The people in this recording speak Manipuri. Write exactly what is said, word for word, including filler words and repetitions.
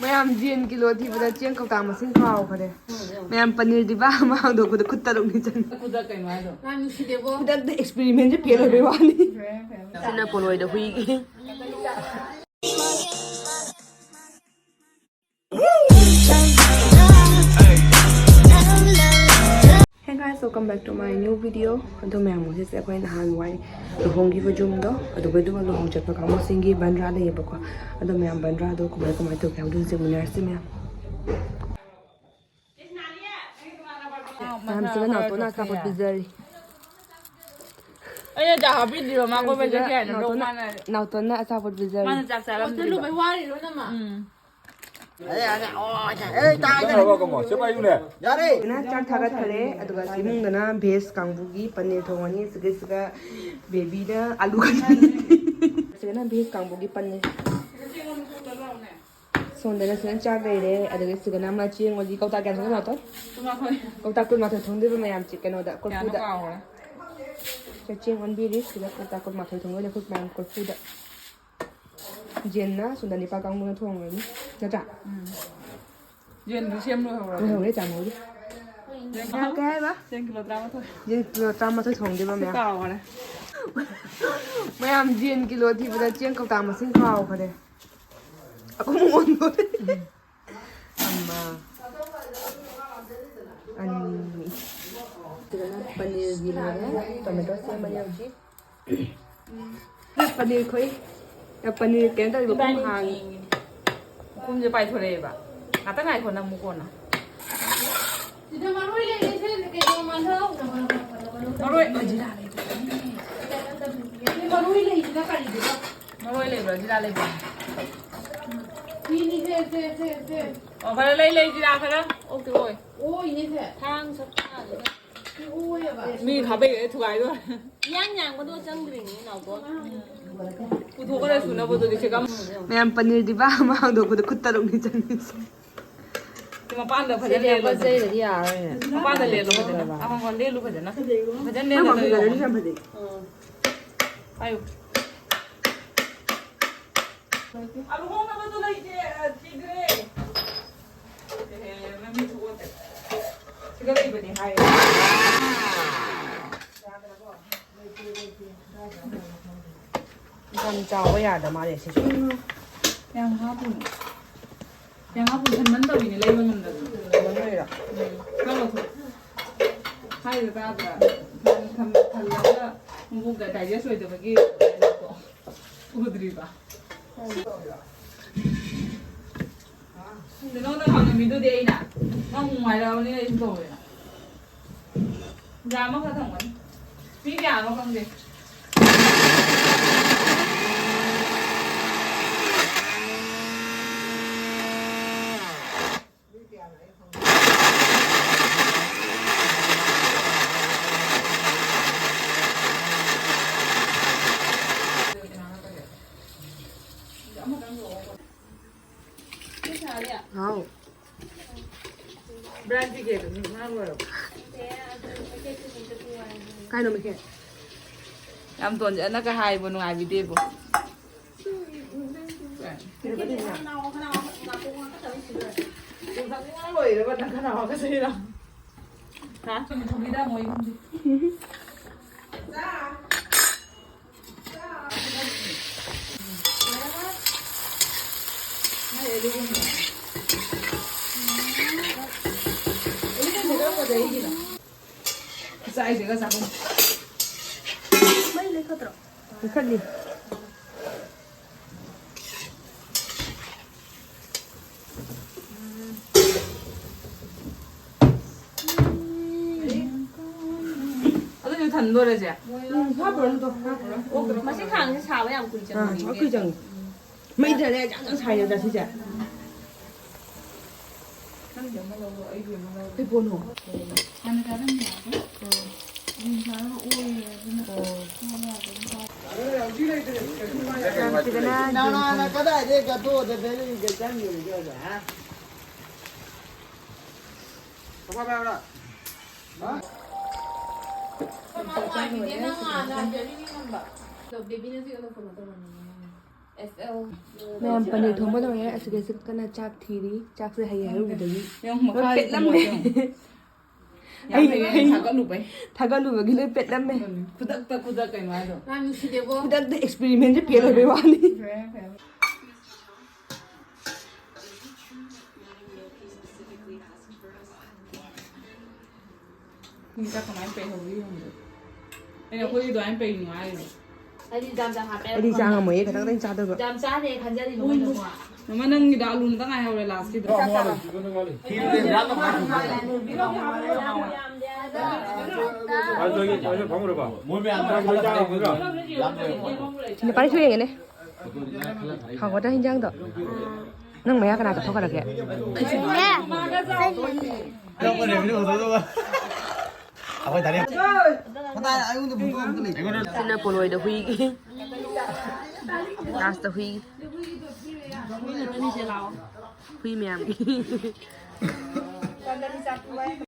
ꯃꯌꯥꯝ ꯌꯦꯟ ꯀꯤꯂꯣ ꯊꯤꯕꯗ ꯆꯦꯡ ꯀꯧꯇꯥ ꯃꯁꯤꯡ ꯀꯥꯎꯈ꯭ꯔꯦ꯫ ꯃꯌꯥꯝ ꯄꯅꯤꯔ ꯗꯤꯕꯥ ꯑꯃ ꯍꯥꯡꯗꯣꯛꯄꯗ ꯈꯨꯠ ꯇꯔꯨꯛꯅꯤ ꯆꯪꯉꯤ꯫ ꯈꯨꯗꯛ ꯀꯩꯅꯣ ꯍꯥꯏꯗꯣ? ꯃꯥ ꯅꯨꯡꯁꯤꯗꯦꯕꯣ꯫ ꯈꯨꯗꯛꯇ ꯑꯦꯛꯁꯄꯦꯔꯤꯃꯦꯟꯁꯦ ꯐꯦꯜ ꯑꯣꯏꯕꯩ ꯋꯥꯅꯤ꯫ ꯁꯤꯅ ꯄꯣꯂꯣꯏꯗ ꯍꯨꯏꯒꯤ꯫ Hey guys, welcome back to my new video. ꯑꯗꯣ ꯃꯌꯥꯝ, ꯍꯧꯖꯤꯛꯁꯦ ꯑꯩꯈꯣꯏ ꯅꯍꯥꯟꯋꯥꯏ ꯂꯨꯍꯣꯡꯈꯤꯕ ꯌꯨꯝꯗꯣ, ꯑꯗꯨꯒ ꯑꯗꯨꯒ ꯂꯨꯍꯣꯡ ꯆꯠꯄ ꯀꯥꯡꯕꯨꯁꯤꯡꯒꯤ ꯕꯟꯗ꯭ꯔꯥ ꯂꯩꯌꯦꯕꯀꯣ꯫ ꯑꯗꯣ ꯃꯌꯥꯝ, ꯕꯟꯗ꯭ꯔꯥꯗꯣ ꯀꯃꯥꯏ ꯀꯃꯥꯏ ꯇꯧꯒꯦ ꯍꯥꯏꯕꯗꯨ ꯍꯧꯖꯤꯛ ꯃꯨꯟꯅꯔꯁꯤ ꯃꯌꯥꯝ꯫ ꯃꯌꯥꯝꯁꯤꯅ ꯅꯥꯎꯇꯣꯟꯅ ꯑꯆꯥꯄꯣꯠ ꯄꯤꯖꯔꯤ꯫ ꯑꯩꯅ ꯆꯥ ꯍꯥꯞꯄꯤꯗ꯭ꯔꯤꯕ ꯃꯥ ꯀꯣꯏꯕ ꯆꯠꯈꯤ ꯍꯥꯏꯅ ꯅꯥꯎꯇꯣꯟꯅ, ꯅꯥꯎꯇꯣꯟꯅ ꯑꯆꯥꯄꯣꯠ ꯄꯤꯖꯔꯤ꯫ ꯃꯥꯅ ꯆꯥꯛ ꯆꯥꯔꯝꯗ꯭ꯔꯤꯕ꯫ ꯍꯣꯇꯦꯜ ꯂꯨꯕꯩ ꯋꯥꯔꯤꯔꯣ ꯅꯃ? ꯎꯝ꯫ ꯆꯪꯈ꯭ꯔꯕꯣ ꯀꯃꯣ? ꯁꯦ ꯄꯥꯏꯌꯨꯅꯦ꯫ ꯌꯥꯔꯦ꯫ ꯁꯤꯅ ꯆꯥꯛ ꯊꯥꯒꯠꯈꯔꯦ, ꯑꯗꯨꯒ ꯏꯃꯨꯡꯗꯅ ꯚꯦꯖ ꯀꯥꯡꯕꯨꯒꯤ ꯄꯅꯤꯔ ꯊꯣꯡꯉꯅꯤ, ꯁꯤꯒ ꯁꯤꯒ ꯕꯦꯕꯤꯅ ꯑꯂꯨ ꯀꯥꯡꯉꯧ꯫ ꯁꯤꯒꯅ ꯚꯦꯖ ꯀꯥꯡꯕꯨꯒꯤ ꯄꯅꯤꯔ꯫ ꯁꯣꯝꯗꯅ ꯁꯤꯅ ꯆꯥꯛ ꯂꯩꯔꯦ, ꯑꯗꯨꯒ ꯁꯤꯒꯅ ꯑꯃ ꯆꯦꯡ ꯑꯣꯜꯂꯤ꯫ ꯀꯧꯇꯥ ꯀꯌꯥ ꯊꯣꯡꯗꯣꯏꯅꯣ, ꯅꯥꯎꯇꯣꯟ? ꯀꯨꯟꯃꯥꯊꯣꯏ꯫ ꯀꯧꯇꯥ ꯀꯨꯟꯃꯥꯊꯣꯏ ꯊꯣꯡꯗꯣꯏꯕ ꯃꯌꯥꯝ ꯆꯦ-, ꯀꯩꯅꯣꯗ, ꯀꯣꯔꯐꯨꯗ꯫ ꯀꯌꯥꯅꯣ ꯀꯥꯎꯈ꯭ꯔꯦ꯫ ꯁꯤꯗ ꯆꯦꯡ ꯑꯣꯟꯕꯤꯔꯤ, ꯁꯤꯗ ꯀꯧꯇꯥ ꯀꯨꯟꯃꯥꯊꯣꯏ ꯊꯣꯡꯗꯣꯏꯅꯦ ꯑꯩꯈꯣꯏ ꯃꯌꯥꯝ ꯀꯣꯔꯐꯨꯗ꯫ ꯌꯦꯟꯅ ꯁꯣꯝꯗ ꯅꯤꯄꯥ ꯀꯥꯡꯕꯨꯅ ꯊꯣꯡꯉꯅꯤ, ꯅꯠꯇ꯭ꯔꯥ? ꯎꯝ꯫ ꯌꯦꯟꯗꯨ ꯁꯦꯝ ꯂꯣꯏꯍꯧꯔꯕꯅꯦ꯫ ꯂꯣꯏꯍꯧꯔꯦ, ꯆꯥꯝꯍꯧꯔꯤ꯫ ꯌꯦꯟ ꯃꯌꯥꯝ ꯀꯌꯥ ꯍꯥꯏꯕ? ꯌꯦꯟ ꯀꯤꯂꯣ ꯇꯔꯥꯃꯥꯊꯣꯏ꯫ ꯌꯦꯟ ꯀꯤꯂꯣ ꯇꯔꯥꯃꯥꯊꯣꯏ ꯊꯣꯡꯗꯣꯏꯕ ꯁꯤ ꯃꯌꯥꯝ꯫ ꯀꯥꯎꯈꯔꯦ꯫ ꯃꯌꯥꯝ ꯌꯦꯟ ꯀꯤꯂꯣ ꯊꯤꯕꯗ ꯆꯦꯡ ꯀꯧꯇꯥ ꯃꯁꯤꯡ ꯀꯥꯎꯈꯔꯦ꯫ ꯑꯍꯨꯝ ꯑꯣꯟꯗꯣꯔꯦ꯫ ꯑꯃ, ꯑꯅꯤ꯫ ꯁꯤꯗꯅ ꯄꯅꯤꯔꯒꯤ ꯂꯣꯏꯔꯦ꯫ ꯇꯣꯃꯦꯇꯣ ꯁꯦꯝꯃꯅꯤ ꯍꯧꯖꯤꯛ꯫ ꯄꯅꯤꯔ ꯈꯣꯏ-, ꯄꯅꯤꯔ ꯀꯩꯅꯣ ꯇꯧꯔꯤꯕ ꯈꯣꯡ ꯍꯥꯡꯉꯤ꯫ ꯈꯣꯡꯁꯦ ꯄꯥꯏꯊꯣꯔꯛꯑꯦꯕ꯫ ꯉꯥꯛꯇ ꯉꯥꯏꯈꯣ, ꯅꯪ ꯑꯃꯨꯛ ꯀꯣꯟꯅ꯫ ꯁꯤꯗ ꯃꯔꯣꯏ ꯂꯩꯔꯦ, ꯁꯦ ꯀꯩꯅꯣ ꯃꯥꯟꯊꯍꯧꯅꯕ꯫ ꯃꯔꯣꯏ, ꯖꯤꯔꯥ ꯂꯩꯕ꯫ ꯃꯔꯣꯏ ꯂꯩꯁꯤꯅ ꯀꯔꯤꯒꯤꯅꯣ? ꯃꯔꯣꯏ ꯂꯩꯕ꯭ꯔꯥ? ꯖꯤꯔꯥ ꯂꯩꯕ꯭ꯔꯥ? ꯁꯤꯅꯤ, ꯁꯦ, ꯁꯦ, ꯁꯦ, ꯁꯦ꯫ ꯑꯣ, ꯈꯔ ꯂꯩ, ꯂꯩ, ꯖꯤꯔꯥ ꯈꯔ꯫ ꯑꯣꯀꯦ, ꯑꯣꯏ꯫ ꯑꯣꯏꯅꯦ, ꯁꯦ꯫ ꯊꯥꯡ ꯁꯠ ꯊꯥꯡꯁꯤꯗ꯫ ꯁꯤ ꯑꯣꯏꯌꯦꯕ꯫ ꯃꯤ ꯈꯥꯕꯩ ꯊꯨꯒꯥꯏꯗꯣꯔꯦ꯫ ꯏꯌꯥꯡ ꯌꯥꯡꯕꯗꯣ ꯆꯪꯗ꯭ꯔꯤꯅꯦ, ꯅꯥꯎꯕꯣ꯫ ꯄꯨꯊꯣꯛꯈ꯭ꯔꯦ ꯁꯨꯅꯕꯗꯨꯗꯤ ꯁꯦ ꯀꯝ-, ꯃꯌꯥꯝ ꯄꯅꯤꯔ ꯗꯤꯕꯥ ꯑꯃ ꯍꯥꯡꯗꯣꯛꯄꯗ ꯈꯨꯠ ꯇꯔꯨꯛꯅꯤ ꯆꯪꯉꯤꯁꯦ꯫ ꯁꯤ ꯃꯄꯥꯟꯗ ꯐꯖꯅ ꯁꯤꯗꯤ ꯂꯦꯜꯂꯣ ꯑꯃ ꯑꯗꯨꯝ꯫ ꯆꯩꯔꯗꯤ ꯌꯥꯔꯣꯏꯅꯦ꯫ ꯃꯄꯥꯟꯗ ꯂꯦꯜꯂꯣ ꯐꯖꯅ꯫ ꯑꯍꯣ, ꯍꯣ, ꯂꯦꯜꯂꯨ ꯐꯖꯅ꯫ ꯐꯖꯅ ꯅꯪ ꯂꯦꯜꯂꯣ, ꯐꯖꯅ ꯂꯦꯜꯂꯣ꯫ ꯌꯥꯝ ꯐꯖꯩ꯫ ꯄꯥꯏꯌꯨ꯫ ꯑ, ꯂꯨꯍꯣꯡꯅꯕꯗꯣ ꯂꯩꯇꯦ, ꯑ, ꯊꯤꯗ꯭ꯔꯦ꯫ ꯑꯦ, ꯃꯃꯤꯠꯁꯨ ꯑꯣꯟꯗꯦ꯫ ꯁꯤꯗ ꯂꯩꯕꯅꯤ ꯍꯥꯏꯌꯦ꯫ ꯌꯥꯗ꯭ꯔꯕꯣ? ꯌꯥꯝ ꯆꯥꯎꯕ ꯌꯥꯗ ꯃꯥꯜꯂꯦ ꯁꯤꯁꯨ꯫ ꯌꯥꯝ ꯍꯥꯞꯄꯨꯅꯨ꯫ ꯌꯥꯝ ꯍꯥꯞꯄꯨꯅꯨ, ꯊꯟꯃꯟ ꯇꯧꯔꯤꯅꯦ, ꯂꯩꯕ ꯉꯝꯗꯕꯅꯤ꯫ ꯊꯟꯃꯟꯕꯩꯔꯣ? ꯎꯝ꯫ ꯈꯔ ꯂꯧꯊꯣꯛ꯫ ꯍꯥꯏꯗꯣ ꯇꯥꯗ꯭ꯔꯥ? ꯊꯟ-, ꯊꯟ-, ꯊꯜꯂꯒ ꯃꯕꯨꯛꯇ ꯗꯥꯏꯖꯦꯁ ꯑꯣꯏꯗꯕꯒꯤ ꯀꯣ꯫ ꯎꯗ꯭ꯔꯤꯕ? ꯈꯪꯗꯦ, ꯅꯉꯣꯟꯗ ꯍꯪꯉꯝꯃꯤꯗꯨꯗꯤ ꯑꯩꯅ꯫ ꯅꯪ ꯅꯨꯡꯉꯥꯏꯔꯛꯑꯕꯅꯤꯅ ꯑꯩꯁꯨ ꯇꯧꯔꯦꯅ꯫ ꯒ꯭ꯔꯥꯝ ꯑꯃꯈꯛ ꯊꯝꯒꯅꯤ꯫ ꯃꯤ ꯀꯌꯥꯅꯣ ꯈꯪꯗꯦ꯫ ꯍꯥꯎ꯫ ꯕ꯭ꯔꯥꯏꯠꯀꯤ ꯀꯦꯛꯇꯨꯁꯨ ꯉꯥ ꯂꯣꯏꯔꯕ? ꯀꯥꯏꯅꯣ ꯃꯩꯈꯦꯠ? ꯌꯥꯝ ꯇꯣꯟꯖꯅꯒ ꯍꯥꯏꯕ ꯅꯨꯡꯉꯥꯏꯕꯤꯗꯦꯕꯣ꯫ ꯉꯥ ꯂꯣꯏꯔꯕ ꯅꯪ ꯈꯅꯥꯎ ꯍꯥꯒꯠꯆꯩꯔꯣ? ꯍꯥ? ꯊꯣꯡꯕꯤꯔꯝꯃꯣ ꯏꯃꯨꯡꯁꯦ꯫ ꯃꯩ ꯂꯩꯈꯠꯇ꯭ꯔꯣ? ꯂꯩꯈꯠꯂꯤ꯫ ꯑꯗꯨꯁꯨ ꯊꯟꯗꯣꯔꯦꯁꯦ꯫ ꯎꯝ, ꯍꯥꯞꯄꯨꯔꯅꯨ ꯇꯣ, ꯍꯥꯞꯄꯨꯔꯅꯨ꯫ ꯑꯣꯛꯇ꯭ꯔꯣ? ꯃꯁꯤ ꯈꯥꯡꯁꯦ ꯁꯥꯕ ꯌꯥꯝ ꯀꯨꯏ ꯑꯥ, ꯆꯪꯕꯅꯤ꯫ ꯌꯥꯝ ꯀꯨꯏ ꯆꯪꯉꯤ꯫ ꯃꯩꯗꯅꯦ ꯖꯪ ꯖꯪ ꯁꯥꯏꯅꯦ ꯁꯤꯁꯦ꯫ ꯅꯪꯒꯤ ꯑꯃ ꯂꯧꯔꯣ, ꯑꯩꯒꯤ ꯑꯃ ꯂꯧꯔꯣ꯫ ꯀꯩ ꯄꯣꯠꯅꯣ? ꯍꯥꯟꯅ ꯆꯥꯔꯝꯃꯦ ꯍꯥꯏꯕ꯫ ꯎꯝ꯫ ꯑꯗꯨꯝ ꯆꯥꯔꯒ ꯑꯣꯏꯌꯦ ꯑꯗꯨꯅ꯫ ꯑꯣ꯫ ꯆꯥꯕ ꯌꯥꯗꯕ ꯆꯥ-꯫ ꯌꯥꯝ ꯊꯤꯗꯅ ꯅꯅꯥꯅ ꯌꯦꯡꯍꯟ-꯫ ꯀꯗꯥꯏꯗꯩ ꯀꯠꯊꯣꯛꯑꯗ ꯕꯦꯂꯦꯔꯤꯒ ꯆꯪꯉꯤꯕ ꯏꯆꯥꯗ, ꯍꯥ? ꯀꯃꯥꯏ ꯄꯥꯏꯕ꯭ꯔꯥ? ꯍꯥ? ꯀꯃꯥꯏ ꯅꯨꯡꯉꯥꯏꯕꯤꯗꯦ ꯅꯪ ꯑꯥꯗ ꯕꯦꯂꯦꯔꯤ ꯅꯝꯕ? ꯑꯗꯣ ꯕꯦꯕꯤꯅꯁꯨ ꯑꯩꯉꯣꯟꯗ ꯐꯣꯟ ꯇꯧꯔꯝꯃꯤꯅꯦ꯫ ꯃꯌꯥꯝ ꯄꯅꯤꯔ ꯊꯣꯡꯕ ꯂꯣꯏꯔꯦ꯫ ꯑꯁꯤꯗ ꯀꯟꯅ ꯆꯥꯛ ꯊꯤꯔꯤ꯫ ꯆꯥꯛꯁꯦ ꯍꯩ ꯍꯩꯔꯨꯕꯗꯒꯤ ꯌꯦꯡꯉꯨ, ꯃꯈꯥꯒꯤ ꯄꯦꯠꯂꯝꯃꯦ꯫ ꯊꯝꯃꯣꯏꯁꯦ ꯌꯦꯡꯉꯨ꯫ ꯌꯥꯝ ꯍꯩ, ꯍꯩ ꯍꯩ꯫ ꯊꯥꯒꯠꯂꯨꯕꯩ꯫ ꯊꯥꯒꯠꯂꯨꯕꯒꯤ ꯂꯣꯏ ꯄꯦꯠꯂꯝꯃꯦ꯫ ꯈꯨꯗꯛꯇ, ꯈꯨꯗꯛ ꯀꯩꯅꯣ ꯍꯥꯏꯗꯣ꯫ ꯌꯥꯝ ꯅꯨꯡꯁꯤꯗꯦꯕꯣ꯫ ꯈꯨꯗꯛꯇ ꯑꯦꯛꯁꯄꯦꯔꯤꯃꯦꯟꯁꯦ ꯐꯦꯜ ꯑꯣꯏꯕꯩ ꯋꯥꯅꯤ꯫ ꯐꯔꯦ, ꯐꯔꯦ꯫ ꯃꯤ ꯆꯥꯛ ꯀꯃꯥꯏꯅ ꯄꯩꯍꯧꯔꯤ ꯌꯦꯡꯉꯨ꯫ ꯑꯩꯅ ꯑꯩꯈꯣꯏꯗꯤ ꯑꯗꯨꯃꯥꯏꯅ ꯄꯩꯅꯣ ꯍꯥꯏꯔꯤꯕ꯫ ꯑꯩꯗꯤ ꯌꯥꯝ ꯌꯥꯝ ꯍꯥꯞꯄꯦ꯫ ꯑꯩꯗꯤ ꯆꯥ ꯉꯝꯃꯣꯏꯌꯦ, ꯈꯤꯇꯪ ꯈꯤꯇꯪ ꯆꯥꯗꯣꯏꯕ꯫ ꯌꯥꯝ ꯆꯥꯅꯦ ꯈꯟꯖꯔꯤꯅꯣ ꯃꯣꯏꯅꯀꯣ꯫ ꯃꯃꯥ, ꯅꯪꯒꯤꯗꯣ ꯑꯂꯨ ꯑꯝꯇ ꯉꯥꯏꯍꯧꯔꯦ ꯂꯥꯁꯀꯤꯗꯣ꯫ ꯃꯣꯏ ꯃꯌꯥꯝ ꯆꯥꯛ ꯈꯜꯂ ꯊꯥꯔꯛꯏꯗꯨꯗꯤ ꯌꯥꯝ ꯂꯩꯔꯝꯃꯣꯏ꯫ ꯁꯤꯅ ꯄꯥꯔꯤ ꯁꯨ ꯌꯦꯡꯒꯦꯅꯦ꯫ ꯍꯥꯎꯒꯗ꯭ꯔꯥ ꯍꯤꯟꯖꯥꯡꯗꯣ? ꯅꯪ ꯃꯌꯥ ꯀꯅꯥ ꯆꯠꯊꯣꯛꯈ꯭ꯔꯒꯦ? ꯅꯦ꯫ ꯑꯩꯈꯣꯏ ꯗꯥꯏꯔꯦꯛ ꯁꯤꯅ ꯄꯣꯂꯣꯏꯗ ꯍꯨꯏꯒꯤ꯫ ꯂꯥꯁꯇ ꯍꯨꯏ꯫ ꯍꯨꯏ ꯃꯌꯥꯝꯒꯤ꯫